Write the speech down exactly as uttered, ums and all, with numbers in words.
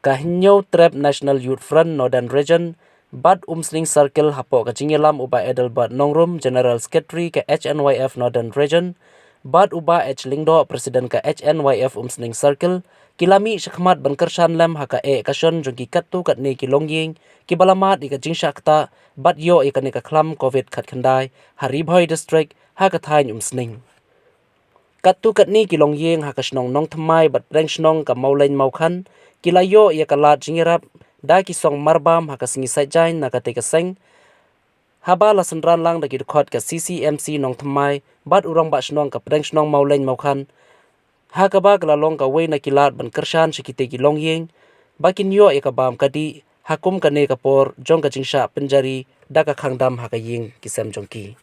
ka Hynñiewtrep National Youth Front Northern Region bad Umsning Circle hapoh ka jingïalam u Bah Adelbert Nongrum, General Secretary ka H N Y F Northern Region, bad u Bah H Lyngdoh, President ka H N Y F Umsning Circle, ki la mih shakhmat ban kyrshan lem ha ka eh ka shon jong ki katto katne ki longïing kiba la mad ïa ka jingshah ktah bad ïoh ïa kane ka khlam covid khatkhyndai ha Ri Bhoi District, ha ka thaiñ Umsning. Katto katne ki longïing ha ka shnong Nongthymmai bad pdeng shnong ka Mawleiñ Mawkhan ki la ïoh ïa ka lad jingïarap da ki song marbam ha ka sngi Saitjaiñ na katei ka seng, haba la synran lang da ki dkhot ka C C M C Nongthymmai bad u rangbah shnong ka pdeng shnong Mawleiñ Mawkhan, ha kaba ka la long kawei na ki lad ban kyrshan sha kitei ki longïing ba kin ïoh ïa ka bam ka dih ha kum kane ka por jong ka jingshah pynjari da ka khang dam ha ka ïing ki sem jong ki.